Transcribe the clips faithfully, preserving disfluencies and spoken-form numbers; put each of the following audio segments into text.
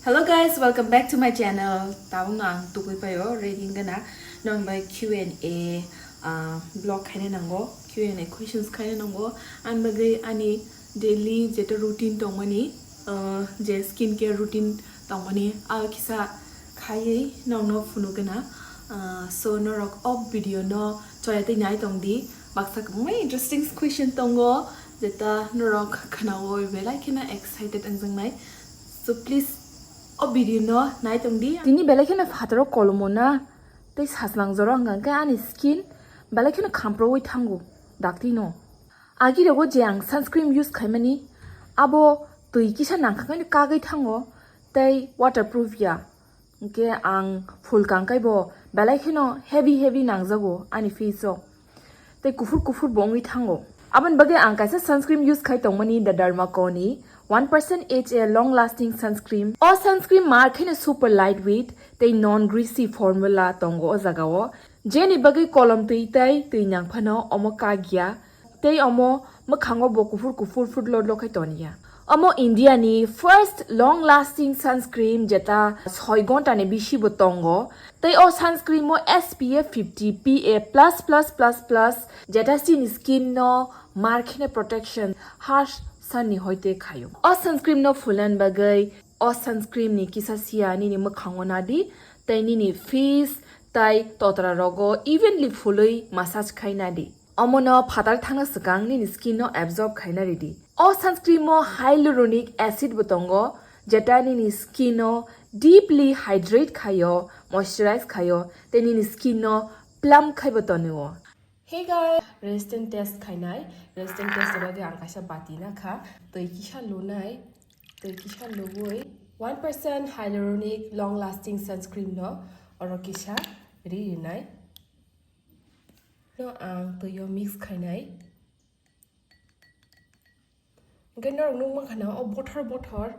Hello guys, welcome back to my channel. Tabukno ang tubui paio ready gana norok bai Q and A, ah, vlog khaina nango, Q and A questions khaina nango. Ani bagwi ani daily jeta routine tongmani, ah, je skin care routine tongmani, ah, kisa khaiwi norokno phunu gana. Ah, so norok o video no choya tei nai tong di. Baksa kwbangma interesting question tongo, jeta norok khnawi belai kheno excited wngjaknai. So please o video no nai tong di. Tini belai kheno phataro kolomo na tei sajlang jora wngkha khe ani skin belai kheno khamprowi thango daktino. Agi rogo je ang sunscreen use khaimani abo twi kisa nangkha khe kagwi thango tei waterproof ya. Hwnkhe ang full kangkaibo belai kheno heavy heavy nangjago ani face o. Tei kuphur kuphur bo wngwi thango. Aboni bagwi ang kaisa sunscreen use khai tongmani The Derma Co ni one percent H A long lasting sunscreen. O sunscreen mar kheno super lightweight tei non greasy formula tongo o jagao. Jeni bagwi kolom twi tei twi nang phano omo kagya. Tei omo mwkhango bo kuphur kuphur phutlo lo khai toniya. Omo India ni first long lasting sunscreen jeta soi gonta ni bisi bo tongo. Tei o sunscreen o S P F fifty P A plus plus plus plus jeta chini skin no mar kheno protection harsh sun ni hoite khayo. O sunscreen no phulan bagwi o sunscreen ni kisa sia nini mwkhango nadi tei nini face tei totra rogo evenly phului massage khai nadi. Omono phatar thangna swkang nini skin no absorb khaina ridi. O sunscreen o hyaluronic acid bo tongo, jeta nini skin no deeply hydrate khayo, moisturize khayo, tei nini skin no plump khai bo tonio. Hey guys, resistant test khainai. Resistant test ni bagwi ang kaisa bati nakha, twi kisa lunai, twi kisa lubui one percent hyaluronic long lasting sunscreen no oro kisa ri rinai. No ang twi o mix khainai. Hwnkhe norok nukmankha na o bothor bothor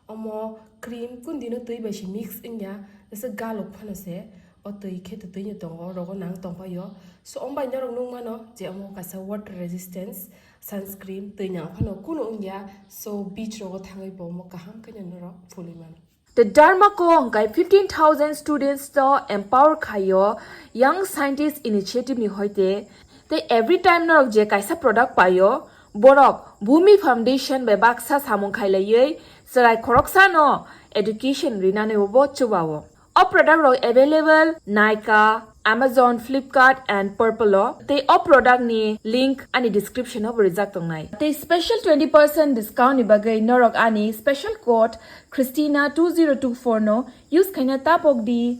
omo cream kundino twi bai se mix wngya, jesa galuk phano se o twi khe to twi no tongo, rogo nang tongphaio. So omo bai norok nukmano je omo kaisa water resistance sunscreen, twi nang phano kunu wngya, so beach rogo thangwi bo omo kaham khe norok phulwi mano. The Derma Co hwnkhe fifteen thousand students to empower khaio young scientist initiative ni hoite. Tei every time norok je kaisa product paio, borok Bhumi Foundation bai baksa samung khailaiwi chwrai khoroksa no education rinani bo chubao. O product rok available Nykaa, Amazon, Flipkart and Purplle o. Tei o product ni link ani description o bo rijak tongnai. Tei special twenty percent discount ni bagwi norok ani special code Christina two zero two four no use khaina tapok di.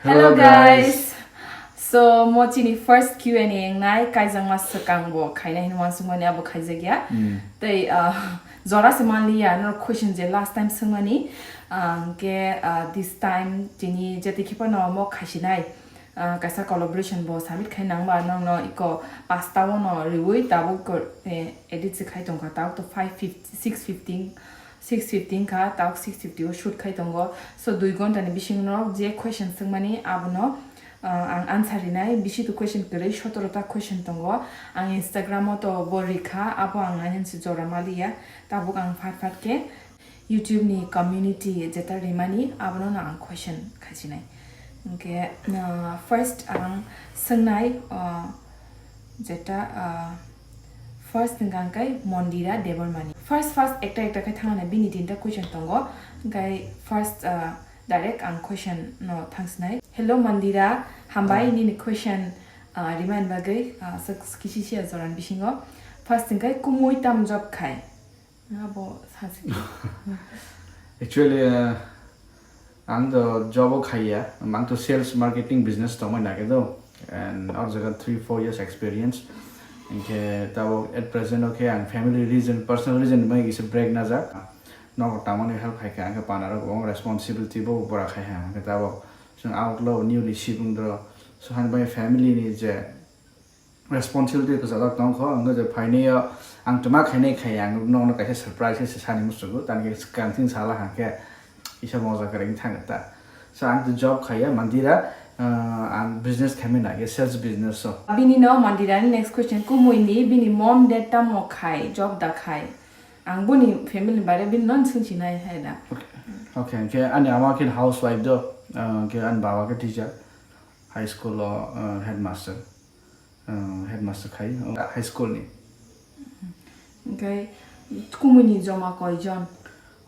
Hello, hello, guys. Guys. So, mo chini first Q and A wngnai, kaijakma swkang bo khaina hino uansukmani abo khaijakya. Mm. Tei, ah, jora se manliya, no question je last time swngmani, ah, hwnkhe, ah, this time chini jeti khipa no mo khaisinai, ah, kaisa collaboration bo submit khai nangba nongno iko pasta o no riwi tabuk ko, eh, edit se khai tongkha, tabuk to five fifty, six fifteen, six fifty wngkha, tabuk six fifty o shoot khai tongo. So, dui ghonta ni bisingo norok je question swngmani abono, ah, ang answer rinai. Bisi to question kwrwi, sotoro ta question tongo. Ang Instagram o to bo rikha, abo ang naihan se jora maliya. Tabuk ang phat phat khe YouTube ni community jeta rimani, abono no ang question khaisinai. Hwnkhe, ah, first ang swngnai, ah, jeta, ah, first hwnkha hwnkhe Mondira Debbarmani. First, first ekta ekta khe thangna bini tinta question tongo. Hwnkhe first, ah, direct ang question no thangsinai. Hello Mondira, hambai. Ah. Nini question, ah, rimani bagwi, ah, swk-, kisi sia joran bisingo. First hwnkhe kumui tam job khai? Abo sasi. Actually, uh, ang to job o khaiya, ang to sales marketing business tongmani nake do, and or jaga three four years experience. Hwnkhe tabok at present o khe ang family reason, personal reason bai kisa break najak. Nogo tangmani help khaikha, ang khe panarok bo responsibility bo bora khaikha, hwnkhe tabok chwng out lo newly sibung dro. So hani bai family ni je responsibility kwchajak tong kho, ang je phainai o ang twma khainai khai ang nokno kaisa surprise khe sani musugo, tani khe swkang sing sala hang khe kisa moja kwrwi thang ta. So ang to job khaiya Mondira, ah, ang business khaimani nake sales business so. Bini no Mondira ni next question, kumui ni bini mom dad tamo khai, job da khai? Ang boni family bare bini non sung sinai hai da. Okay. Okay, hwnkhe ani ama khe housewife do, ah, hwnkhe ani baba khe teacher, high school o, ah, headmaster, ah, headmaster khai, oh, high school ni. Hwnkhe kumui ni joma koi jon?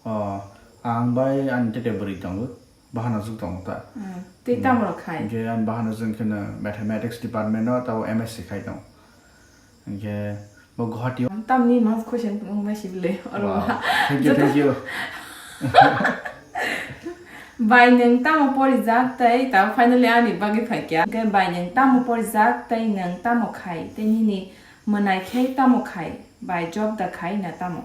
Oh, ang bai ani tete bwrwi tongo, bahano jwk tongo ta. Hmm, tei tamo rok khai? Hwnkhe ani bahano jwk kheno mathematics department o tabo M S C khai tongo. Hwnkhe bo Guwahati o. Tamni mas question wng bai si bile, oro. Wow. Thank you, thank you. Bai nwng tamo porijak tei ta finally ani bagwi phaikya. Hwnkhe bai nwng tamo porijak tei nwng tamo khai tei nini mwnai khe tamo khai bai job da khai na tamo?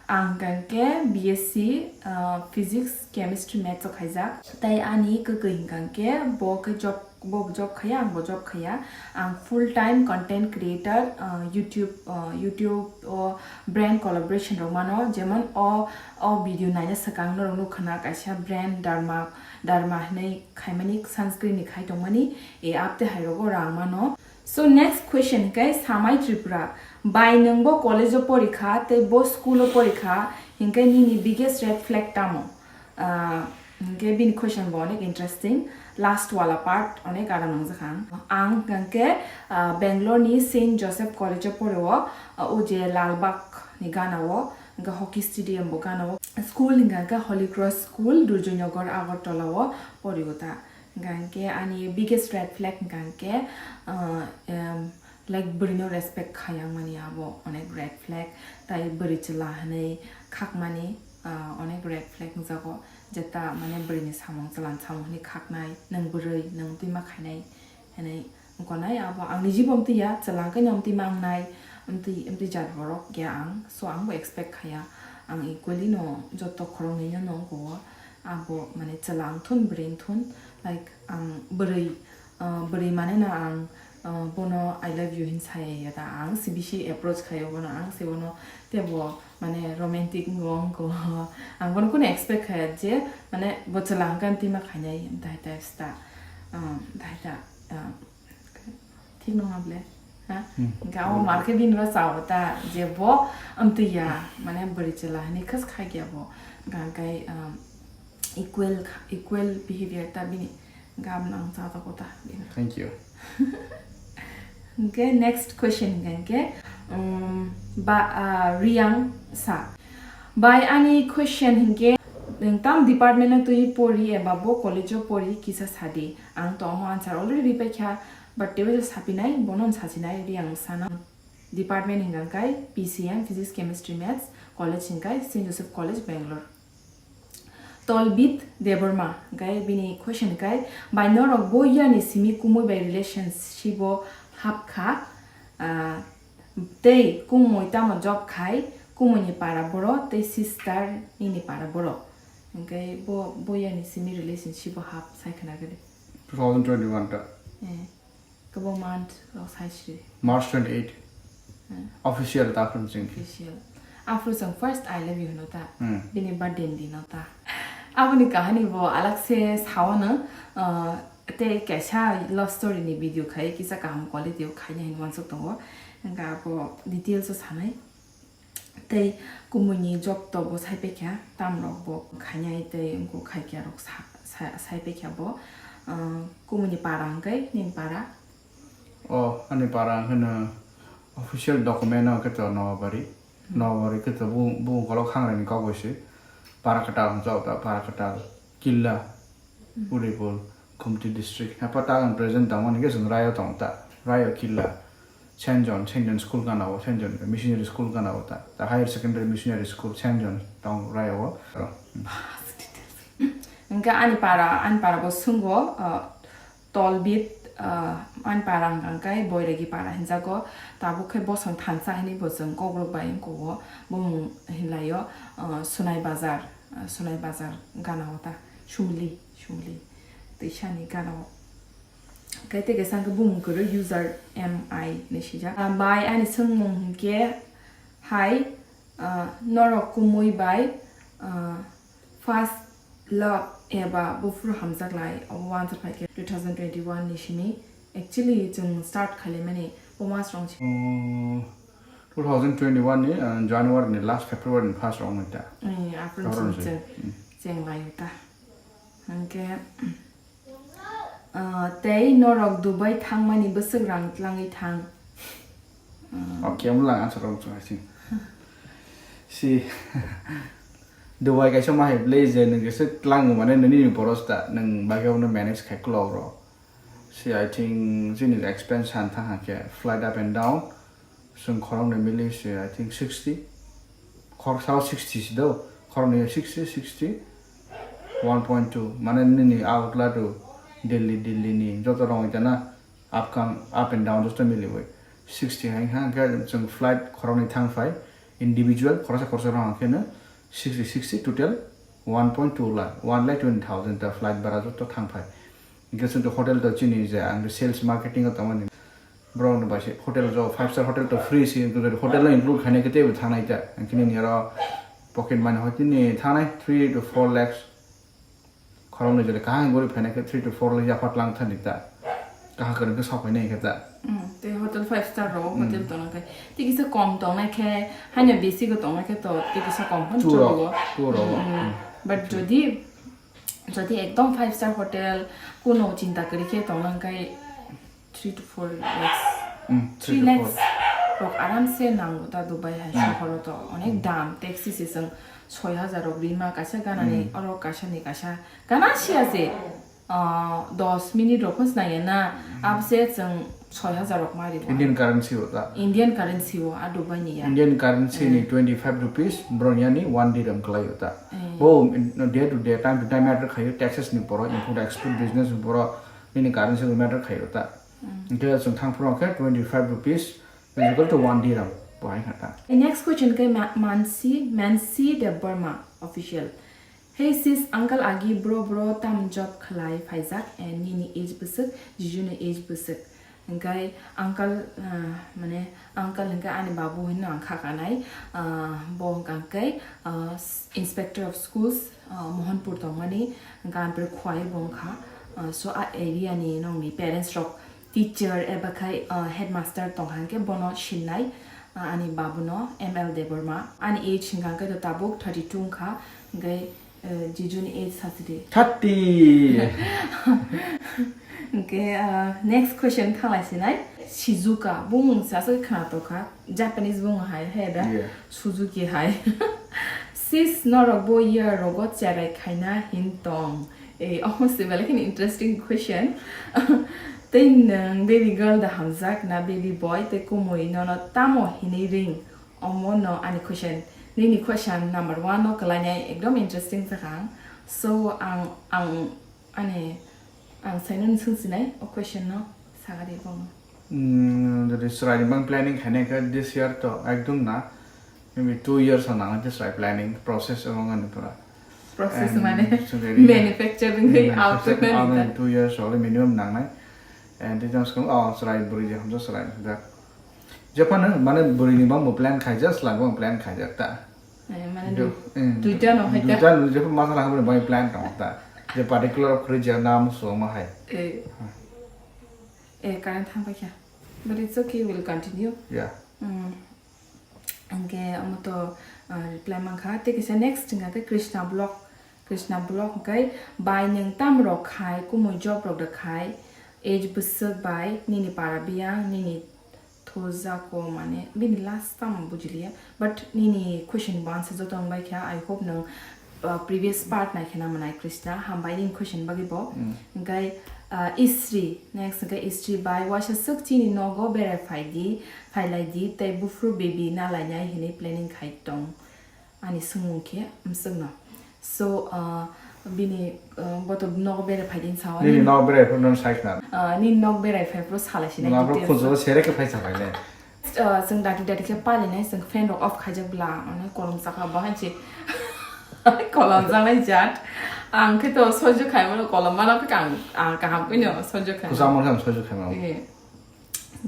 Ang hwnkhe B S C, uh, Physics, Chemistry, Maths o khaijak. Tei ani kwkwi hwnkhe bo khe job, bo job khaiya, ang bo job khaiya. Ang full time content creator, uh, YouTube, uh, YouTube o brand collaboration rok mano, jemon o, o video naina swkang norok nukha na kaisa brand Derma, Derma hinwi khaimani sunscreen ni khai tongmani, e app tei hai rogo rang mano. So next question hwnkhe Samai Tripura, bai nwng bo college o porikha tei bo school o porikha, hwnkhe nini biggest red flag tamo? Ah, hwnkhe bini question bo onek interesting, last wala part onek aram nangjak ang. Ang hwnkhe, ah, Bangalore ni Saint Joseph College o pori o, ah, o je Lalbagh ni gana o, hwnkhe hockey stadium bo gana o. School hwnkhe Holy Cross School, Durjoynagar, Agartala o pori o ta. Hwnkhe ani biggest red flag hwnkhe, uh, em, like, bwrwino respect khayang mani abo onek red flag, tai bwrwi chwla hinwi khakmani, uh, onek red flag wngjago, jeta mane bwrwini samung chwlani samung hinwi khaknai, nwng bwrwi, nwng twi ma khainai hinwi wngkha nai. Abo ang niji bo amtwi ya, chwla hwnkhe no amtwi ma wngnai, amtwi, amtwi jat borok ya ang, so ang bo expect khaya, ang equally no joto khoroknwi no wngo. Abo mane chwla wngthun, bwrwi wngthun, like, ang bwrwi, ah, bwrwi mane no ang, ah, bono I love you hin saya ya da, ang C B C approach khayo bono, ang se bono tebo mane romantic wngko wngko. Ang bono kunu expect khaya je mane bo chwla hwnkhe twi ma khainai, dai types ta, ah, dai ta, ah, Thik nung able, ha? Hmm. Hwnkhe abo mar khe bini bo chao ta, je bo amtwi ya, mane bwrwi chwla hinwi khas khai khe abo. Hwnkhe, um, equal, equal behavior ta bini. Hwnkhe abo no ang cha ta kota bini. Thank you. Hwnkhe next question hwnkhe, um, ba, ah, Riang sa. Bai ani question hwnkhe, nwng tam department o twi pori eba bo college o pori kisa sadi. Ang to omo answer already ripai kha, but teibo je sapinai, bono sasinai, Riang sana. Department hwnkha khe P C M, Physics, Chemistry, Maths, college hwnkha khe Saint Joseph College, Bangalore. Tolbit Debbarma, hwnkhe bini question hwnkhe, bai norok bo yani simi kumui bai relationship o hap kha, ah, tei kumui tamo job khai, kumui ni para boro tei sister nini para boro. Hwnkhe bo, bo yani simi relationship o hap sai khna gede. Two thousand twenty-one ta. Eh. Kebo month rok sai sri. March twenty-eight. Hmm. Official ta phun ching. Official. Afro chwng first I love you hino ta. Hmm. Bini birthday ni dino ta. Aboni kahani bo alak se sao no, uh, tei kaisa love story ni video khai kisa kaham quality o khaina hin wansuk tongo. Hwnkhe abo details o sanai. Tei kumui ni job to bo sai paikha, tam rok bo khainai tei wngkuk khaikya rok sa, sa, sai paikha bo. Ah, kumui ni para hwnkhe nini para? O, ani para hwnkhe no official document o hwnkhe to Nowabari. Hmm. Nowabari khe to bu, bu ukolok Hangrani kok bai se. Para kwtal hwnjak ta, para kwtal, Killa. Udaipur, Gomti district. Hapa ta ang present tangmani khe chwng Raio tong ta. Raio Killa, Saint John, Saint John school gana o, Saint John missionary school gana o ta. Ta higher secondary missionary school Saint John tong Raio o. Hwnkhe ani para, ani para bo swngo, uh, Tolbit, uh, ani para hwnkha khe Boiragi para hinjago. Tabuk khe bosong thansa hinwi bo chwng kokrok bai wngkho o. Bumung hinlaio, uh, Sunai Bazar, uh, Sunai Bazar gana o ta. Sumli. Sumli twisani gana o. Khe tei kaisa hwnkhe bumung kwrwi user M I hinwi swijak. Ah, bai ani swngmung hwnkhe hai, ah, norok kumui bai, ah, first love eba buphuru hamjak lai obo uansuk phai khe two thousand twenty-one ni simi. Actually chwng start khailaimani bo mas rong si- Two thousand twenty-one ni, uh, January ni last, February ni first rok wngwi ta. Eh, aphuru Aphuru chwng se. Chwng. Hmm. Cheng lai ta. Hwnkhe, ah, tei norok Dubai thangmani bwswk rang tlangwi thang? Ah. Okay, omo lang answer rok chwng hai sing. Si, Dubai kaisa ma hai place je nwng kisa tlango mane nini ni boros ta, nwng bagwi abono manage khai kwlao rw. Si, I think, chini expense han thang ha khe flight up and down. Chwng khoroknwi mili se, I think, sixty. Khoroksa o sixty se do. Khoroknwi sixty, sixty, one point two. Mane nini outla to Delhi, Delhi ni joto rong ita na, up kam, up and down joto miliwi sixty hai ha, hwnkhe chwng flight khoroknwi thang phai, individual khoroksa khoroksa rong khe no sixty, sixty total one point two lakh, one lakh twenty thousand ta flight bara joto thang phai. Hwnkhe chwng to hotel to chini je ang to sales marketing o tongmani. Borok no bai se hotel jo five star hotel to free si, hotel no include khainai khe teibo thangnai ta. Hwnkhe nini oro pocket money hoi tini thangnai three to four lakhs. Khoroknwi jora kaham gori phainai khe three to four lakhs yapha tlang thani ta. Kaham kwrwng khe sok phainai khe ta. Mm, tei hotel five star rok, mm, hotel tongna khe. Tei kisa kom tongnai khe, haino bisi go tongnai khe to tei kisa kom phano chobo. Two rok, two rok. Mm, mm. But jodi Jodi ekdom five star hotel kuno chinta kwrwi khe tongna hwnkhe three to four lakhs. Mm, three lakhs rok aramse nango ta Dubai hai sohoro to onek dam, taxi se chwng soi hajar rok rima kaisa ganani oro kaisa ni kaisa gana sia se, ah, dos minute rok phano naiya na, abse chwng soi hajar rok ma ribo. Indian currency o ta? Indian currency o, a Dubai ni ya. Indian currency ni twenty five rupees, borok yani one dirham kwlai o ta. Eh. Bo, no, day to day, time to time matter khayo, taxes ni borok, import export business ni borok, nini currency bo matter khayo ta. Mm. Hwnkhe chwng thang phuru khe twenty five rupees is equal to one dirham, bo hai kha ta. The next question khe Ma-, Mansi, Mansi Debbarma official. Hey sis, uncle agi bro bro tam job khlai phaijak and nini age bwswk, jiju ni age bwswk. Hwnkhe uncle, ah, mane uncle hwnkhe ani babu hinwi ang kha kanai, ah, bo hwnkha khe, ah, s-, Inspector of Schools, ah, Mohanpur tongmani, hwnkhe ang pore Khowai bo wngkha. Ah, so a area ni nongni parents rok teacher eba khai, ah, headmaster tongkha hwnkhe bono sinai, ah, ani babuno M L Debbarma. Ani age hwnkha khe to tabuk thirty two wngkha, hwnkhe, eh, jijuni age sasidi. Thirty. Hwnkhe, ah, next question thanglai sinai. Shizuka, bumung se aswk khna tokha. Japanese bumung hai, he da? Yeah. Suzuki hai. Sis, norok bo year rogo cherai khaina hin tong. Eh, omo se belai kheno interesting question. Tei nwng baby girl da hamjak na baby boy tei kumui nono tamo hinwi ring? Omo no ani question. Nini question number one no kwlainai ekdom interesting sakha ang. So ang, ang ani, ang saino swngsinai o question no sagari bong. Mm, jodi chwraini bang planning khainai khe this year to ekdom na, maybe two years o nangnai khe chwrai planning process o wngmani pura. Process mane manufacturing ni output manufacturing ni ta. Two years o minimum nangnai. And tei jang swkang, oh, chwrai bwrwi je hamjak chwrai hamjak. Jephano mane bwrwi ni bang bo plan khaijak, chwla ni bang plan khaijak ta. Eh, mane duita no hai ta. Duita no jephano masa lang bwrwi bang plan tong ta. Je particular kwrwi je nam so ma hai. Eh. Eh, current thang paikha. But it's okay, we'll continue. Yeah. Mm. Hwnkhe omo to, ah, reply mankha. Tei kisa next hwnkha khe Krishna Vlog. Krishna Vlog hwnkhe bai nwng tam rok khai, kumui job rok da khai, age bwswk bai nini para biyang, nini thojako mane bini last tam bujiliya. But nini question bo answer joto wngbai kha. I hope nwng uh, previous part nai kheno mwnai Krishna, hambai nini question bagwi bo. Mm. Hwnkhe, uh, Isri, next hwnkhe Isri bai, waisa swk chini nogo berai phai di, phai lai di, tei buphuru baby na lainai hinwi planning khai tong. Ani swngmung khe, mwswkno. So, uh, bini, uh, bo to nogo berai phai di sao. Nini nogo berai phuru nono sai khna. Uh, nini nogo berai phai phuru salai sinai details. Khunjuro sere khe phai salai le. Ah, chwng dati dati khe palinai, chwng fan rok off khaijak bla, mane kolom chakha bo hai se kolom jaknai jat. Ang khe to soijo khaimano kolom mano khe ang, ang kaham khe no soijo khaimano. Kwchangma khe ang soijo khaimano. Eh.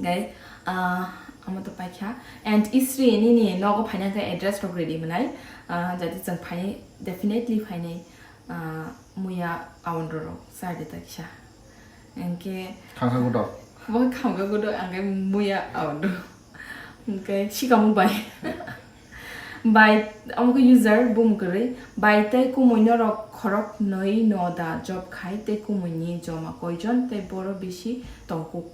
Guys, ah, amo to paikha. And Isri nini nogo phaina khe address rok ready mwnai. Ah, jadi chwng phainai, definitely phainai. Ah, muya aondro rok sa de ta kisa. Hwnkhe Khangkha gudok. Bo khangkha gudok, hwnkhe muya aondro. Hwnkhe sikamo bai. Bai, omo khe user bum kwrwi. Bai tei kumui norok khorok nwi no da job khai tei kumui ni joma koijon tei boro bisi tongkuk?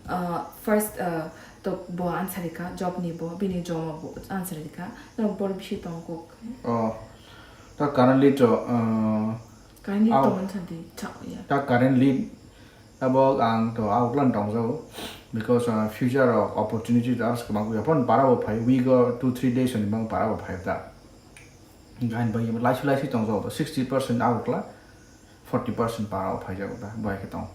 Ah, first, ah, to bo answer rikha, job ni bo, bini joma bo answer rikha. Norok boro bisi tongkuk? Oh, ta currently to, ah, Currently ah, tongmani sadi, cha, ya. Ta currently Abo ang to outland tongjago, because, uh, future rok opportunity to ars kwbang ya phone para bo phai, week o two three days ni bang para bo phai ta. Gain bai laisu laisu tongjago to sixty percent outla, forty percent para bo phai jago ta, bai khe tong.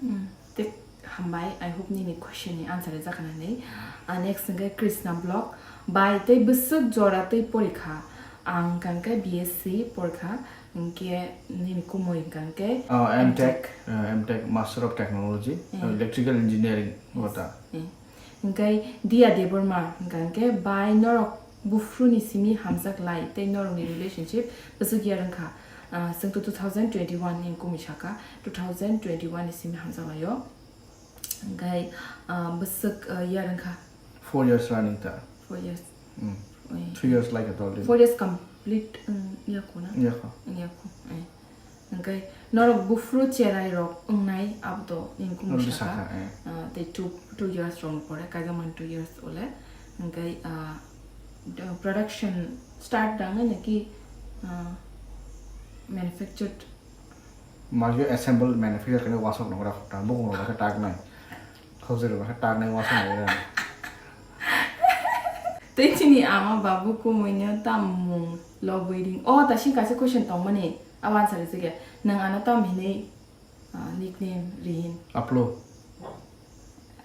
Mm, te hambai, I hope nini question ni answer rijak nani. Ah, next hwnkhe Krishna Block, bai tei bwswk jora tei porikha, ang hwnkhe B S C porikha, hwnkhe nini kumui hwnkhe Oh, M Tech, M Tech. uh, M Tech, Master of Technology, Mm. Electrical Engineering, Yes. wata. Mm. Hwnkhe Dia Debbarma hwnkhe bai norok bufru ni simi hamjak lai tei norok ni relationship bwswk ya rwngkha. Ah, chwng to two thousand twenty-one ni kumui saka, two thousand twenty-one ni simi hamjak lai o. Hwnkhe, ah, bwswk, ah, ya rwngkha. Four years running ta. Four years. Mm. Oi. Three years like it already. Four years complete, um, ya ko na? Ya ko. Ya ko, eh. Hwnkhe norok bufru cherai rok wngnai abo to nini kumui Already saka. saka, eh. Ah, tei two, two years rok ni pore, kaisa man two years ole. Hwnkhe, ah, the production start dangnai naki, ah, manufactured? Majio assemble manufacture kene wasok nokra khopta, bukung rok khe tak nai. Khokjwk rok khe tak nai wasok nokra. Tei chini ama babu kumui no tam mung logwi ring. Oh, ta sing kaisa question tongmani. Abo answer rijak ya. Nwng ano tam hinwi, ah, nickname rihin? Aplo.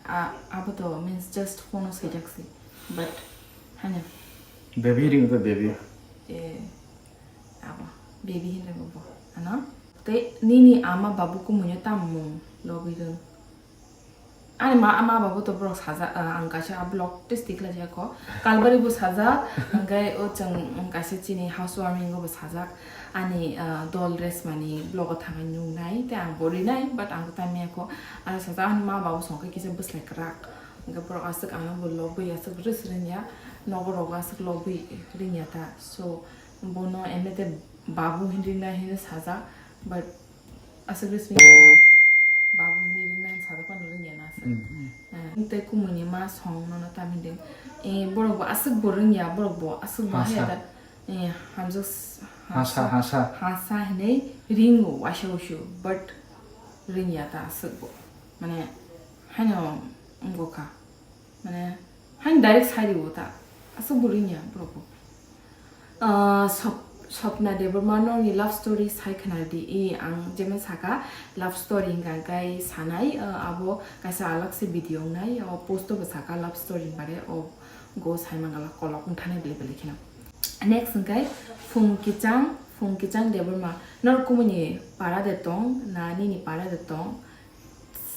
Ah, abo to means just phone o swijak si. But, hanya. Baby ring to baby. Eh, abo. Baby hinwi bo. Ano? Tei nini ama babu kumui no tam mung logwi ring? Ani ma, ama babu to borok sajak, ah, ang kaisa a vlog test tikhlai jako. Kalbari bo sajak, hwnkhe o chwng kaisa chini housewarming bo sajak. Ani, ah, dol resmani vlog o thangwi nungnai, tei ang bo rinai, but ang to time ya kho. Ani sajak ani ma babu songkhe kisa bwslai kwrak. Hwnkhe borok aswk ano bo lobwi aswk ris ringya, nogo rogo aswk lobwi ringya ta. So, bono emete babu hinwi rinai hinwi sajak, but Aswk ris ringya. Babu hinwi ringnai sajak phano ringya na aswk. Mm. Eh, tei kumui ni ma song nono tamni de. Eh, borok bo aswk bo ringya, borok bo aswk bo Hasa. haya da. Eh, hamjak s-, Hasa, hasa. hasa. Hasa hinwi ringo waisa wasu, but ringya ta aswk bo. Mane, haino wngkha. Mane, haino direct sai rio ta. Aswk bo ringya borok bo. Ah, Sop-, Sopna Debbarma nokni love story sai khna di. I, ang jemon saka, love story hwnkha khe sanai, ah, abo kaisa alak se video wngnai, o post o bo saka love story bare, o go sai mangala kolok wngthani bele bele kheno. Next hwnkhe Phung Kichang, Phung Kichang Debbarma. Nor kumuni para de tong, na nini para de tong,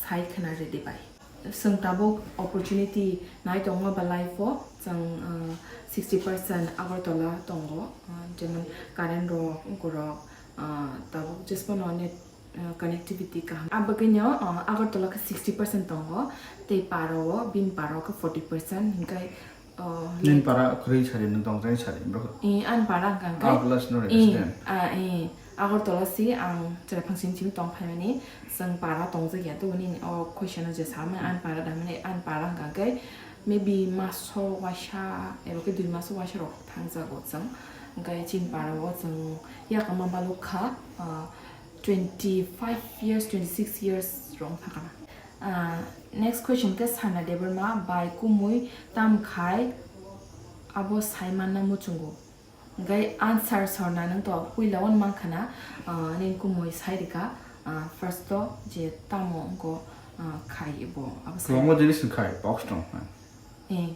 sai khna ridi bai. Chwng tabuk opportunity nai tongma ba life o, chwng, uh, sixty percent Agartala tongo, uh, jemon current rok, wngkorok, uh, tabuk jesphano net, uh, connectivity kaham. Abagwino, uh, Agartala khe sixty percent tongo, tei para o, bini para o khe forty percent, hinkhe Oh, Nini like para kwrwi sari, nwng tong jani sari, bro? Eh, ani para hwnkha khe, Ah, plus no eh, resident. ah, eh, Agartala si ang chwrai phangsini simi tong phaimani, chwng para tong jak ya, tubuni o question o je samani ani para da mani, ani para hwnkha khe maybe maso waisa, eba khe dui maso waisa rok thang jago chwng, hwnkhe chini para o chwng yakama balok kha, ah, twenty five years, twenty six years rok thang kha na. Ah, next question khe Sana Debbarma bai kumui tam khai abo sai manna muchungo. Hwnkhe answer sorna nwng to puila o mankha na, ah, nini kumui sai rikha, ah, first o je tamo wngkho, ah, khai bo abo sai. Kwbangma jinis wngkhai, box tong. Eh.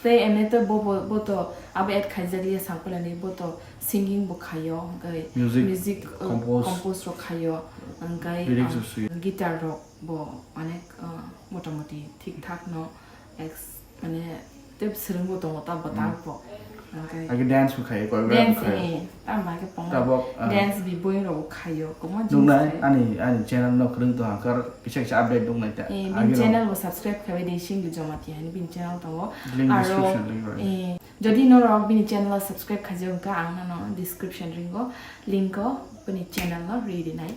Tei emne to bo, bo, bo to abo add khaijak liya sakpilani, bo to singing bo khaio, hwnkhe Music music, uh, compose. compose rok khaio, hwnkhe, Lyrics um, rok suyo. Guitar rok bo onek, uh, motamoti thik thak no ex-, mane tei swrwng bo tongo ta bwtal Mm. bo. Age dance bo khayo, choreography dance bo khayo. Eh, tamo age pong. Tabok, ah. Dance bi boi rok khayo, komo jinis nuknai khayo. Ani, ani channel no kwrwng tong hangkar kisa kisa update nuknai ta. Eh, age bini channel bo subscribe khabai di, Singli Jamatia hani bini channel tongo. Link aro, description link rw. Eh, jodi norok bini channel o subscribe khaijak wngkha, ang nono description ringo, link o bini channel no rw rinai.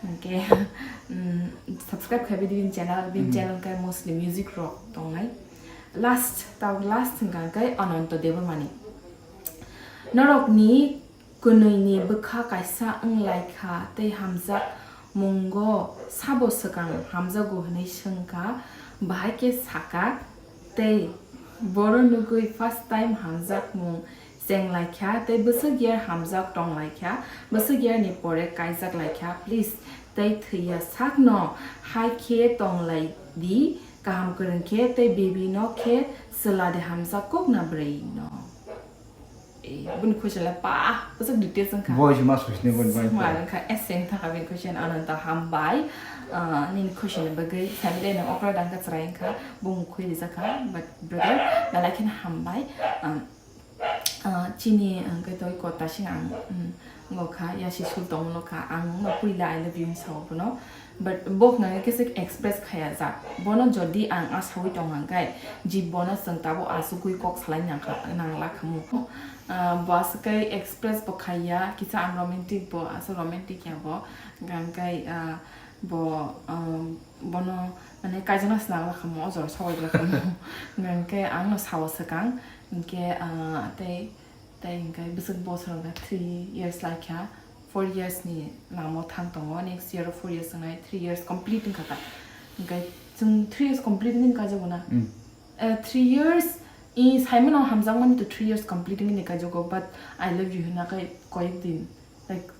Hwnkhe, mm, subscribe khabai di bini channel, bini channel khe mostly music rok tongnai. Last, tabok last hwnkha khe Ananto Debbarmani. Norokni kwnwini bwkha kaisa wng lai kha tei hamjakmungo sabo swkang hamjago hwnwi swng kha, bahai khe sa kha tei boro nugwi first time hamjakmung cheng lai kha tei bwswk yer hamjak tong lai kha, bwswk yerni pore kaijak lai kha, please tei thwi ya sakno hai khe tong lai di, kaham kwrwng khe tei baby no khe swla de hamjak kuk na bwrwi no. Eh, bini question le pa, bwswk details wngkha. Boy se ma swisni bini bai. Ma wngkha, essay wngkha bini question, Ananta hambai. Ah, nini question ni bagwi, sami de nang okra dangka chwrai wngkha, bung khwi rijak kha, but brother, belai kheno hambai. Um, ah, chini, ah, hwnkhe toi kota sing ang, um, ngo kha, ya si sul tong no kha, ang no puila I love you hinwi sao bono. But bo hwnka khe se express khaya jak. Bono jodi ang a sawi tong hang khe, ji bono chwng tabuk asugwi kok salai nang kha, nang la khamu. Ah, bo aswk khe express bo khaiya, kisa unromantic bo, aswk romantic ya bo. Hwnkhe, ah, bo, um, bono mane kaijakna swnam la khamu, o jora sawi la khamu. Hwnkhe ang no sao swkang, hwnkhe, ah, tei Tei hwnkhe bwswk bosor wngkha three years lai kha, four years ni lama o thang tongo, next year o four years wngnai, three years complete wngkha ta. Hwnkhe chwng three years complete wngwi kaijaguna. Mm. Eh, three years, i saimano hamjakmani to three years complete wngwi ni kaijago, but I love you hwnna khe koyek din, like,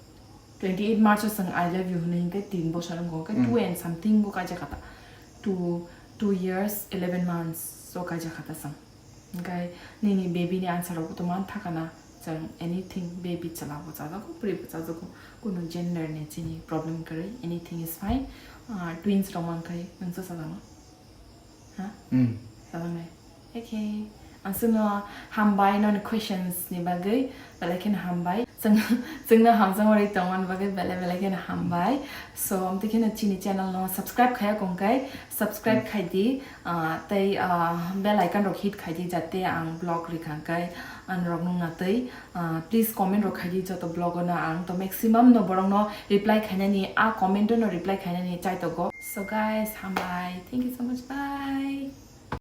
twenty eight March o chwng I love you hwnwi hwnkhe tin bosor wngkha, hwnkhe Mm. two and something o kaijak kha ta. Two, two years, eleven months o kaijak kha ta chwng. Hwnkhe nini baby ni answer rok bo to man thaka na, chwng anything, baby chwla bo chajago, bwrwi bo chajago, kunu gender ni chini problem kwrwi, anything is fine. Ah, twins rok man khai nwng cha chajagno? Ha? Hmm. Chajaknai. Okay. Ang chwngno hambai noni questions ni bagwi, belai kheno hambai. Chwng, chwngno hamjakmani tongmani bagwi belai belai kheno hambai. So, amtwi kheno chini channel no subscribe khaya kongkai, subscribe Hmm. khai di. Ah, tei, ah, bell icon rok hit khai di, jate ang vlog rikha khe ang rok nung natwi. Ah, please comment rok khai di, joto vlog o no ang to maximum no borok no reply khainani, a comment o no reply khainani chai tongo. So guys, hambai. Thank you so much. Bye.